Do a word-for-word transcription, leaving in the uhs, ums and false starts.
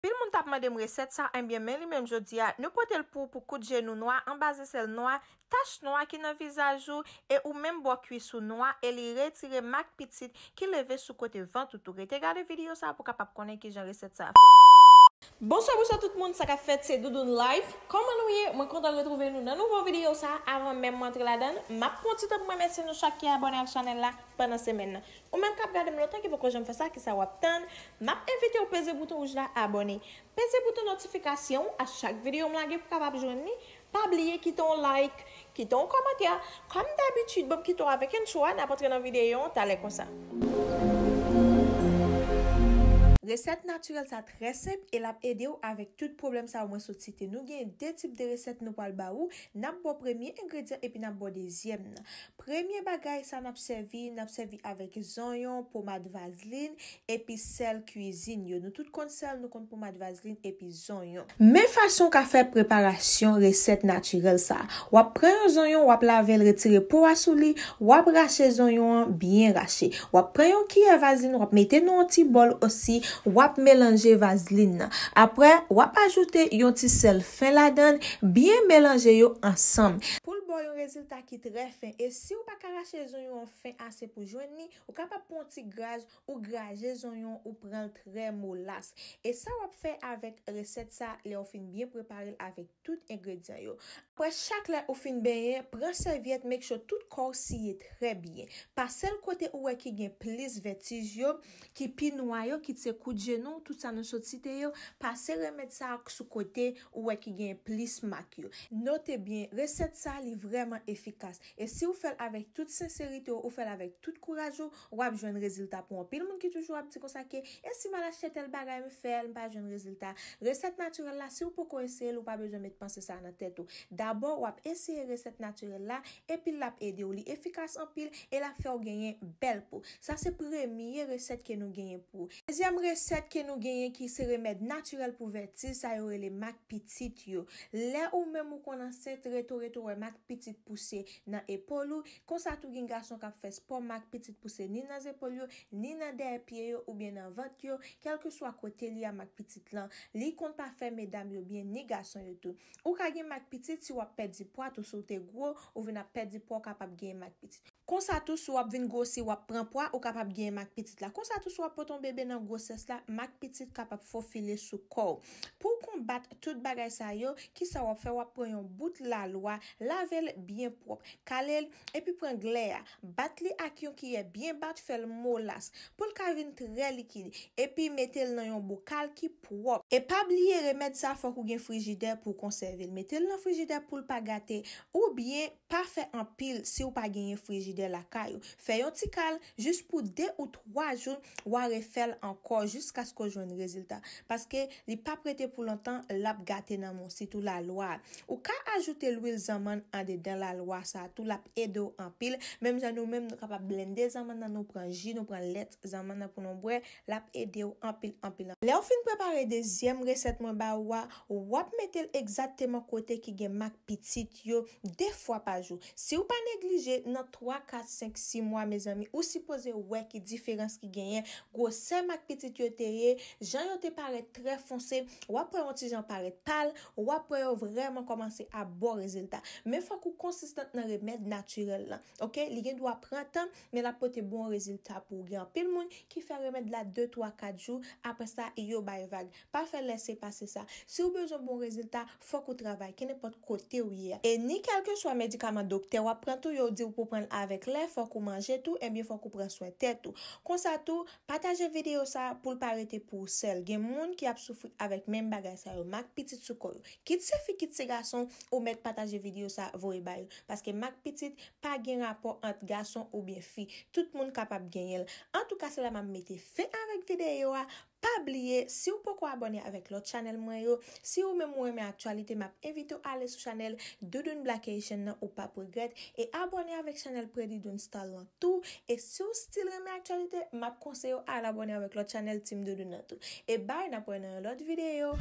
Pil moun t ap mande m resèt sa, enbyen men li menm jodi a, nou pote l pou, pou kout je nou nwa, anba zesèl nwa, tach nwa ki nan vizaj ou, e ou menm bò kwis ou nwa, e li retire mak pitit ki leve sou kote vant ou tou. Rete gade videyo sa pou kapab konnen kijan resèt sa fèt. Bonswa, bonswa tout moun, sa k ap fèt, se Doudoune Life. Kòman nou ye? Mwen kontan retwouve nou nan nouvo videyo sa. Avan menm mwen antre ladan l, m ap pran ti tan pou m remèsye nou chak ki abòne ak chanèl la pandan semèn nan. Ou menm k ap gade m lontan ki poko janm fè sa, kisa w ap tann? M ap envite w peze bouton wouj la, abòne. Peze bouton notifikasyon a chak videyo m lage pou w kapab jwenn li. Pa bliye kite yon like, kite yon kòmantè. Kòm dabitid, ban m kite w avèk entwo a, n ap antre nan videyo an talè konsa. Resèt natirèl sa trè senp e l ap ede w avèk tout pwoblèm sa yo mwen sot site. Nou gen de tip de resèt nou pral ba ou. N ap ba w premye engredyan epi n ap ba w dezyèm nan. Premye bagay sa n ap sèvi, n ap sèvi avèk zonyon, pomad vazlin, epi sèl kwizin yo. Nou tout konn sèl, nou konn pomad vazlin, epi zonyon. Men fason w ka fè preparasyon resèt natirèl sa. W ap pran yon zonyon, w ap lave l, retire po a sou li, w ap rache zonyon an, byen rache. W ap pran yon kiyè vazlin, w ap mete nan yon ti bòl osi, w ap melanje vazlin nan. Apre, w ap ajoute yon ti sèl fen ladan l, byen melanje yo ansanm. Pou l ba w yon rezilta ki trè fen, e si w pa ka rache zonyon an fen ase pou jwenn li, ou kapab pran yon ti graj, ou graje zonyon, ou pran l trè molas. E sa w ap fè avèk resèt sa, lè w fin byen prepare l avèk tout engredyan yo. Apre chak lè ou fin benyen, pran sèvyèt, make sure tout kò w siye trè byen. Pase l kote ou wè ki gen plis vètij yo, ki pi nwa yo, kit se kout je nou, tout sa nou sot site yo, pase remèd sa a sou kote ou wè ki gen plis mak yo. Note byen, resèt sa li vrèman efikas. E si w fè l avèk tout senserite w, ou fè l avèk tout kouraj ou, w ap jwenn rezilta pou anpil moun ki toujou ap di konsa ke, e si m al achte tèl bagay, m fè l, m pa jwenn rezilta. Resèt natirèl la, si w poko eseye l, ou pa bezwen met panse sa nan tèt ou. Dabò, w ap eseye resèt natirèl la, epi l ap ede w. Li efikas anpil e l ap fè w genyen bèl po. Sa se premye resèt ke nou genyen pou ou. Dezyèm resèt ke nou genyen ki se remèd natirèl pou vètij, sa yo rele mak pitit yo. Lè ou menm ou konn ansent, rete w rete w wè mak pitit pouse nan epòl ou. Konsa tou gen gason k ap fè spò, mak pitit pouse ni nan zepòl yo, ni nan dèyè pye yo, oubyen nan vant yo, kèlkeswa kote li a mak pitit lan. Li konn pa fè medam yo byen, ni gason yo tou. Ou ka gen mak pitit si w ap pèdi pwa tou, si w te gwo, ou vin ap pèdi pwa, w kapab gen mak pitit. Konsa tou, si w ap vin gwosi, w ap pran pwa, ou kapab gen mak pitit la. Konsa tou, si w ap pote yon bebe nan gwosès la, mak pitit kapab fofile sou kò w. Pou w konbat tout bagay sa yo, kisa w ap fè? W ap pran yon bout lalwa, lave l byen pwòp, kale l, epi pran glè a, bat li ak yon kiyè, byen bat, fè l molas, pou l ka vin trè likid, epi mete l nan yon bokal ki pwòp. E pa bliye, remèd sa, fòk ou gen frijidè pou w konsève l. Mete l nan frijidè pou l pa gate, oubyen pa fè anpil si w pa genyen frijidè lakay ou. Fè yon ti kal jis pou de ou twa jou, w a refè l ankò jiskaske w jwenn rezilta. Paske li p ap rete pou lontan, l ap gate nan men w, sitou lalwa a. Ou ka ajoute lwil zanmann andedan lalwa sa a tou, l ap ede w anpil. Menm jan nou menm, nou kapab blende zanmann nan, nou pran ji, nou pran lèt zanmann nan pou nou bwè, l ap ede w anpil, anpil, anpil. Lè w fin prepare dezyèm resèt mwen ba ou a, w ap mete l egzakteman kote ki gen mak pitit yo de fwa pa jou. Si w pa neglije, nan twa, kat, senk, sis mwa, mezanmi, ou sipoze wè ki diferans ki genyen. Gwosè mak pitit yo te ye, jan yo te parèt trè fonse, w ap wè yon ti jan parèt pal, w ap wè yo vrèman kòmanse ap ba w rezilta. Men fòk ou konsistan nan remèd natirèl lan, oke? Li gen dwa pran tan, men l ap pote bon rezilta pou ou. Gen anpil moun ki fè remèd la de, twa, kat jou, apre sa, yo bay vag. Pa fè lese pase sa. Si w bezwen bon rezilta, fòk ou travay, kenenpòt kote w ye a. E ni kèlkeswa medikaman doktè w ap pran tou, yo di w pou pran l avèk lè, fòk ou manje tou, ebyen fòk ou pran swen tèt ou. Konsa tou, pataje videyo sa a pou l pa rete pou ou sèl. Gen moun ki ap soufri avèk menm bagay sa yo, mak pitit sou kò yo. Kit se fi, kit se gason, ou mèt pataje videyo sa a, voye ba yo. Paske mak pitit pa gen rapò ant gason oubyen fi. Tout moun kapab genyen l. Antouka, se la m ap mete fen avèk videyo a. Pa bliye, si w poko abòne avèk lòt chanèl mwen yo, si ou menm ou renmen aktyalite, m ap envite w ale sou chanèl Doudoune Black Haitian nan, ou p ap regrèt, e abòne avèk chanèl Pretty Doune Style lan tou. E si w still renmen aktyalite, m ap konseye w al abòne avèk lòt chanèl Team Doudoune nan tou. E bye, n ap wè nan yon lòt videyo.